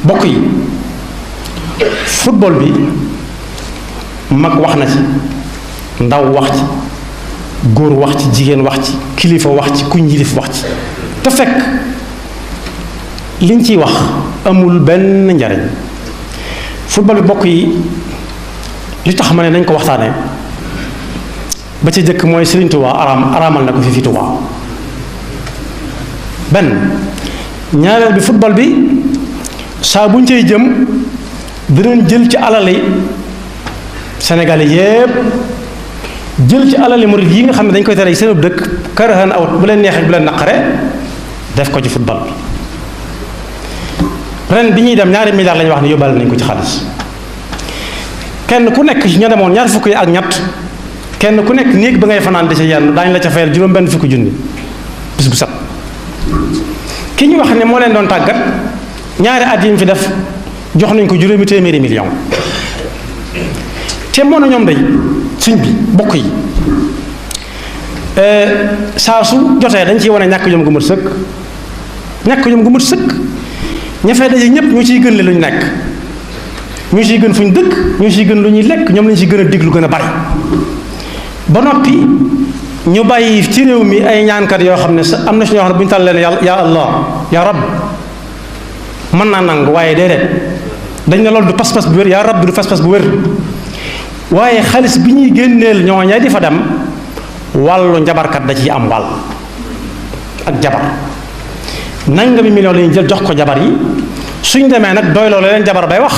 bokk yi football bi mag wax na ci ndaw wax ci góor wax ci jigéen wax ci kilifa wax ci kuñ yilif wax ci te fekk liñ ciy wax amul benn njariñ. football bi bokk yi li tax ma ne nañ ko waxtaanee ba ci jëkk mooy Serigne Touba araamal na ko fi Touba benn ñaareel bi football bi saa buñ cay jëm dinañ jël ci alali Sénégal yépp jël ci alali murid yi nga xam ne dañ koy tere seen dëkk karahan aw bu leen neexee bu leen naqare def ko ci football bi ren bi ñuy dem ñaari milliards lañu wax ne yóbbaale nañ ko ci xaalis kenn ku nekk ña demoon ñaar fukk yi ak ñett kenn ku nekk néeg ba ngay fanaan di ci yenn daañu la ca fayal juróom benn fukki junni bis bu set ki ñu wax ne moo leen doon tàggat ñaari at yi mu fi def jox nañ ko juróomi téeméeri million te moo na ñoom day suñ bi bokk yi saa su jotee dañ ciy wane ñàkk jom gu mat sëkk ñàkk jom gu mat sëkk ña fay daje ñépp ñu ciy gën le lu ñu nekk ñu ciy gën fu ñu dëkk ñu ciy gën lu ñuy lekk ñoom lañu ciy gën a diglu gën a bari ba noppi ñu bàyyi ci réew mi ay ñaankat yoo xam ne am na si ñoo xam ne bu ñu tàllee ne ya allah ya rab mën naa nangu waaye déedéet dañ ne loolu du pas-pas bu wér yaa rab bi du pas-pas bu wér waaye xaalis bi ñuy génneel ñooña di fa dem wàllu njabarkat da ciy am wàll ak jabar nangami million la ñuy jël jox ko jabar yi suñ demee nag doy loolu leen jabar bay wax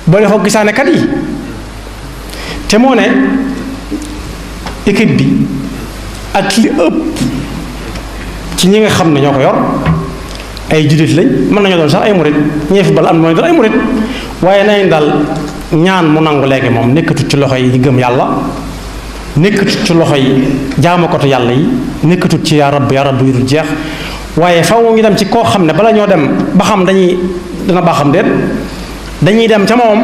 boole ko gisaane kat yi te moo ne équipe bi ak li ëpp ci ñi nga xam ne ñoo ko yor ay jullit lañ mën nañoo doon sax ay murit ñee fi bal am mooy doon ay murit waaye nañ dal ñaan mu nangu léegi moom nekkatut ci loxo yi ñi gëm yàlla nekkatut ci loxo yi jaamakatu yàlla yi nekkatut ci yaa rabb yu dul jeex waaye faw ñu dem ci koo xam ne bala ñoo dem ba xam dana baaxam déet dañuy dem ca moom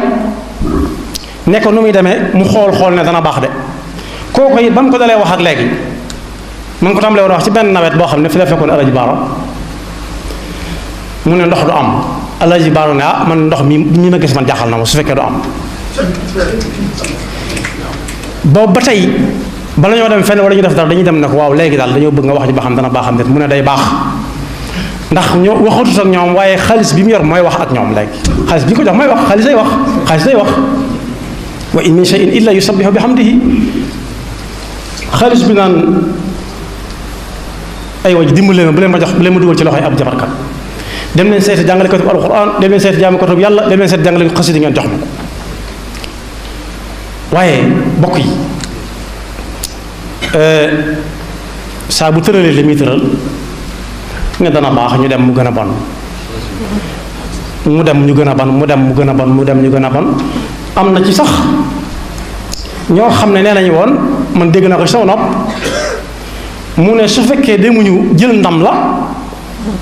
ne ko nu muy demee mu xool ne dana baax de kooku it ba mu ko dalee wax ak léegi ma ngi ko tàmbalee woon wax ci benn nawet boo xam ne fi la fekkoon Alaji Baara mu ne ndox du am Alaji Baara ne ah man ndox mi ma gis man jaaxal na ma su fekkee du am boobu ba tey bala ñoo dem fenn wala ñu def dara dañuy dem ne ko waaw léegi daal dañoo bëgg nga wax ji ba xam dana baaxam déet mu ne day baax ndax ñoo waxatut ak ñoom waaye xaalis bi mu yor mooy wax ak ñoom léegi xaalis bi ñu ko jox mooy wax xaalis day wax wa in min shay'in illa yusabbihu bihamdihi xaalis bi naan ay waj dimbale ma bu leen ma dugal ci loxoy ab jabarkat dem leen seeti jàngalekatu alquran dem leen seeti jaamukatu yàlla dem leen seeti jàngalekatu xasida ngeen jox ma ko waaye bokk yi saa bu tëralee li muy tëral ne dana baax ñu dem mu gën a bon mu dem ñu gën a bon mu dem mu gën a bon mu dem ñu gën a bon am na ci sax ñoo xam ne nee nañu woon man dégg naa ko ci sama nopp mu ne su fekkee demuñu jël ndam la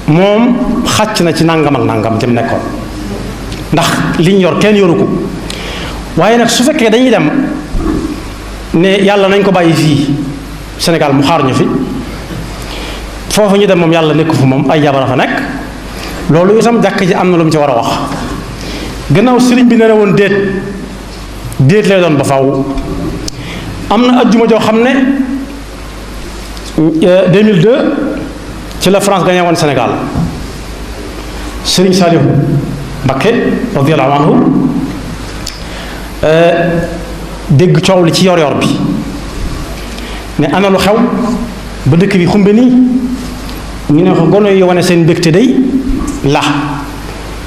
moom xàcc na ci nangam ak nangam te mu nekkoon ndax liñ yor kenn yoru ko waaye nag su fekkee dañuy dem ne yàlla nañ ko bàyyi fii Sénégal mu xaar ñu fi foofu ñu dem moom yàlla nekku fu moom ay jabara fa nekk loolu itam jàkk ji am na lu mu ci war a wax gannaaw sëriñ bi nee na woon déet lay doon ba faw am na ajjuma joo xam ne 2002 ci la France gagné woon Sénégal Sëriñ Saliou Mbacké radiyallahu anhu dégg coow li ci yor bi ne ana lu xew ba dëkk bi xumbe nii ñu ne ko gono yi wane seen mbégte day la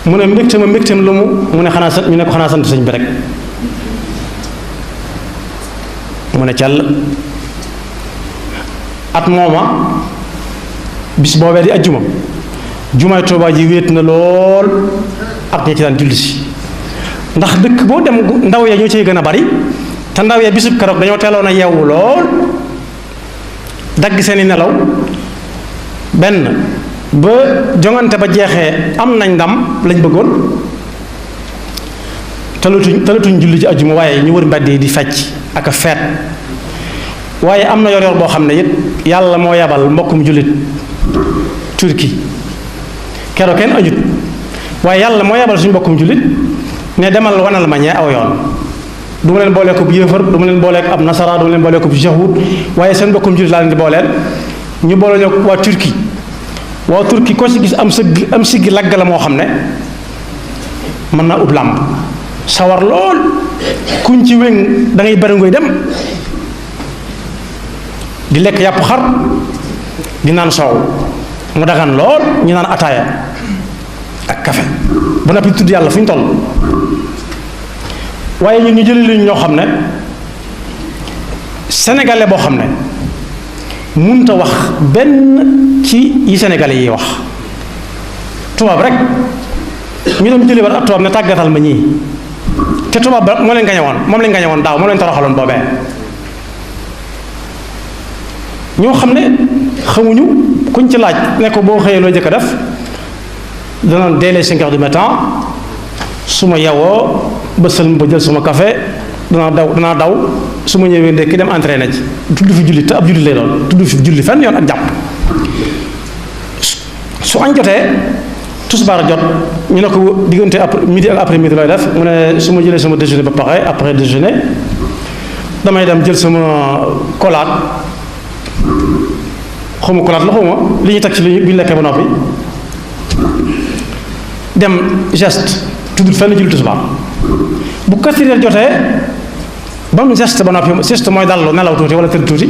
mu ne mbégteem lu mu ne xanaa ñu ne ko xanaa sant sëñ bi rek mu ne càll at mooma bis boobee di ajjuma jumaay Tuubaa ji wéet na lool ak ñi ci daan julli si ndax dëkk boo dem ndaw ya ñoo ciy gën a bari te ndaw ya bisub keroog dañoo teeloon a yeewu lool dagg seeni nelaw benn ba jongante ba jeexee am nañ ndam lañ bëggoon talatuñ julli ci ajjuma waaye ñu wër mbedd yi di fecc ak a feet waaye am na yor boo xam ne it yàlla moo yabal mbokkum jullit turki keroog kenn añut waaye yàlla moo yebal suñu bokkum jullit ne demal wanal ma ñee aw yoon du ma leen boolee ko bu yëfar du ma leen boolee ab nasara du ma leen boolee ko bu yahud waaye seen bokkum jullit laa leen di booleel ñu boole ñoo waa Turquie ko ci gis am siggi lagg la moo xam ne mën naa ub làmb sawar lool kuñ ci wéng da ngay bari ngoy dem di lekk yàpp xar di naan soow mu dagan lool ñu naan ataaya ak café ba noppi tudd yàlla fu ñu toll waaye ñun ñu jëlee li ñoo xam ne sénégalais boo xam ne munta wax benn ci yi sénégalais yi wax tubaab rek ñu dem jëli war ab tubaab ne tàggatal ma ñii te tubaab ba moo leen gañe woon moom lañ gañe woon daaw moo leen toroxaloon boobee ñoo xam ne xamuñu kuñ ci laaj ne ko boo xëyee loo jëkk a def dana dès les 5 heures du matin su ma yewoo ba sëlm ba jël suma café danaa daw su ma ñëwee ndekki dem entraîné ji tudd fi julli te ab julli lay doon tudd fi julli fenn yoon ak jàpp su añ jotee tusbaar jot ñu ne ko diggante midi ak après midi looy def mu ne su ma jëlee sama déjeuner ba pare après déjeuner damay dem jël sama kolaat xawma kolaat la xawma li ñuy teg ci li bu ñu lekkee ba noppi dem geste tuddul fenn julli tusbaar bu 4 heures jotee ba mu geste ba noppi geste mooy dallu nelaw tuuti wala tëdd tuuti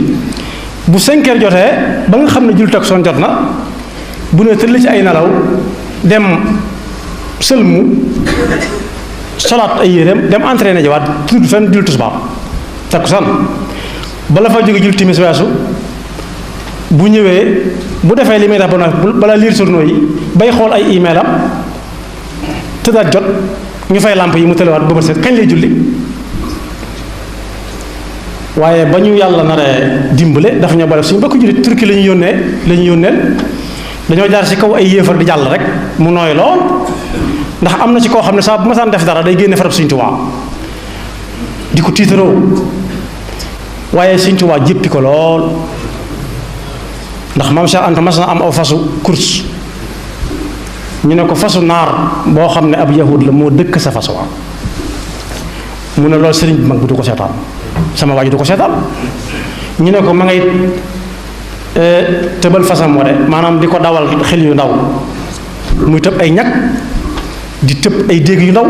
bu 5 heures jotee ba nga xam ne julli takkusaan jot na bu ne tëdd ci ay nelaw dem sëlmu solaat ay yéreem dem entraîné ji waat tudd fenn julli tusbaar takkusaan bala fa jóge julli timis weesu bu ñëwee bu defee li muy def ba noppi bala lire journaux yi bay xool ay email am tëddaat jot ñu fay làmp yi mu tëlewaat ba set kañ lay julli waaye ba ñu yàlla naree dimbale dafa ñoo bale suñu bokk jullit Turquie la ñu yónneel dañoo jaar ci kaw ay yéefar di jàll rek mu nooy lool ndax am na ci koo xam ne saa bu ma saan def dara day génne farab Sëñ Tuubaa di ko tiitaroo waaye Sëñ Tuubaa jéppi ko lool ndax Maam Cheikh Anta mas na am aw fasu course ñu ne ko fasu naar boo xam ne ab yahud la moo dëkk sa fas wa mu ne loolu sëriñ bi mag bi du ko seetaan sama waa ji du ko seetaan ñu ne ko ma ngay tëbal fasam wa de maanaam di ko dawal xel yu ndaw muy tëb ay ñag di tëb ay dégg yu ndaw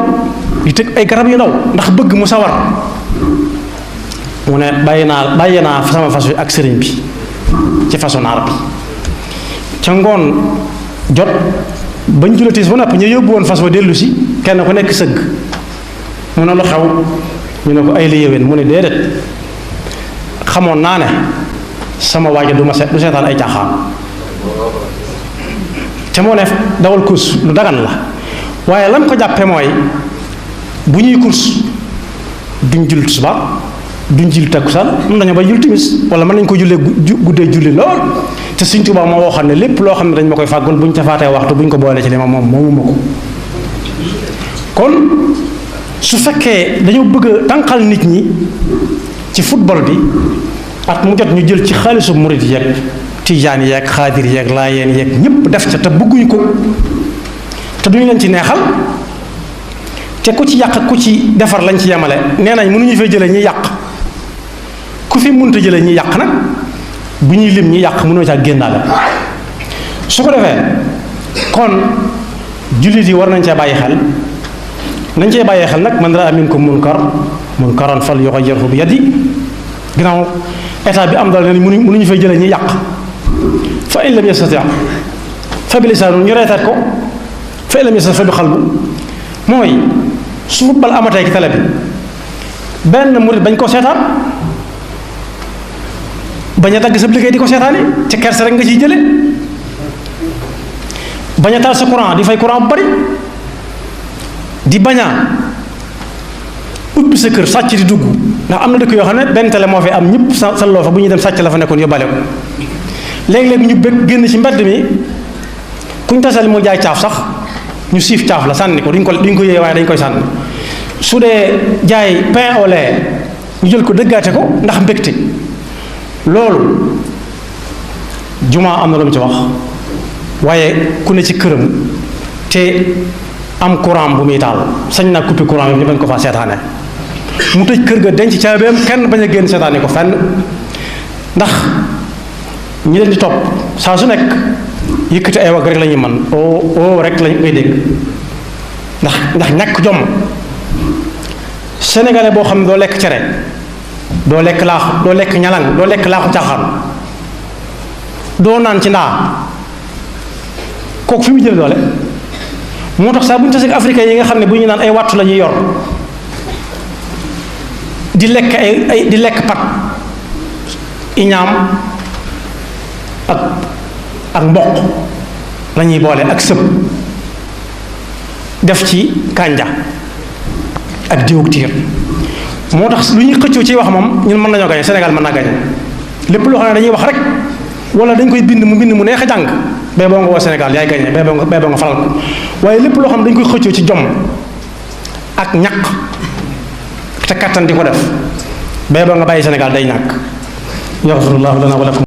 di tëb ay garab yu ndaw ndax bëgg mu sawar mu ne bàyyi naa sama fas wi ak sëriñ bi ci fasu naar bi ca ngoon jot bañ julatiis ba noppi ñu yóbbu woon fas wa dellu si kenn ku nekk sëgg mu ne lu xew ñu ne ko ay la yéwén mu ne déedéet xamoon naa ne sama waaja du seetaan ay caaxaan te moo ne dawal course lu dagan la waaye lam ko jàppe mooy bu ñuy course duñ julli tisbaar duñ julli takkusaan mën nañu bay julli timis wala mën nañu ko jullee guddee julli lool te Sëñ Tuubaa moo waxoon ne lépp loo xam ne dañ ma koy fàggul bu ñu tafaatee waxtu bu ñu ko boolee ci li ma moom moomu ma ko kon su fekkee dañoo bëgg a tànqal nit ñi ci football bi at mu jot ñu jël ci xaalisu murit yeeg tijaan yeeg xaadir yeeg laayeen yeeg ñëpp def ca te bëgguñ ko te duñu leen ci neexal te ku ci yàq ku ci defar lañ ci yemale nee nañ mënuñu fay jëlee ñi yàq ku fi mënta jëlee ñi yàq nag bu ñuy lim ñi yàq mënoo caa génnaale su ko defee kon jullit yi war nañ cee bàyyi xel nañ cee bàyyi xel nag man raa minkum munkaran fal yughayyirhu bi yadi ginnaaw état bi am doole ne mënuñu fay jëlee ñi yàq fa in lam yastati' fa bi lisaanu ñu reetaat ko fa in lam yastati' fa bi qalbu mooy su football amatee ci télé bi benn murit bañ koo seetaan bañ a dagg sa liggéey di ko seetaani ci kerse rek nga ciy jële bañ a taal sa courant di fay courant bu bari di bañ a ubbi sa kër sàcc di dugg ndax am na dëkk yoo xam ne benn télé moo fi am ñëpp salloo fa bu ñuy dem sàcc la fa nekkoon yóbbaale ko léegi-léegi ñu bëgg génn ci mbedd mi kuñ tasal mu jaay caaf sax ñu siif caaf la sànni ko duñ ko yéey waaye dañ koy sànni su dee jaay pain au lait ñu jël ko dëggaate ko ndax mbégte loolu jumaa am na lu mu ci wax waaye ku ne ci këram te am courant bu muy taal sañ naa coupé courant bi ñu bañ ko faa seetaane mu tëj kër ga denc caabeem kenn bañ a génn seetaane ko fenn ndax ñi leen di topp saa su nekk yëkkati ay wagg rek la ñuy mën oo rek lañ koy dégg ndax ñàkk jom. sénégalais boo xam ne doo lekk cere doo lekk laaxu doo lekk ñalang doo lekk laaxu caaxaan doo naan ci ndaa kooku fi mu jël doole moo tax saa bu ñu tasee ak africain yi nga xam ne bu ñu naan ay wattu la ñuy yor di lekk ay di lekk pat iñaam ak mboq la ñuy boole ak sëb def ci kànja ak diwug tiir moo tax lu ñuy xëccoo ci wax moom ñun mën nañoo gañe Sénégal mën naa gañe lépp loo xam ne dañuy wax rek wala dañ koy bind mu neex a jàng bee boo nga woo Sénégal yaay gañe bee boo nga faral ko waaye lépp loo xam ne dañ koy xëccoo ci jom ak ñaq te kattan di ko def bee boo nga bàyyi Sénégal day ñàkk yaxfirullahu lana wa lakum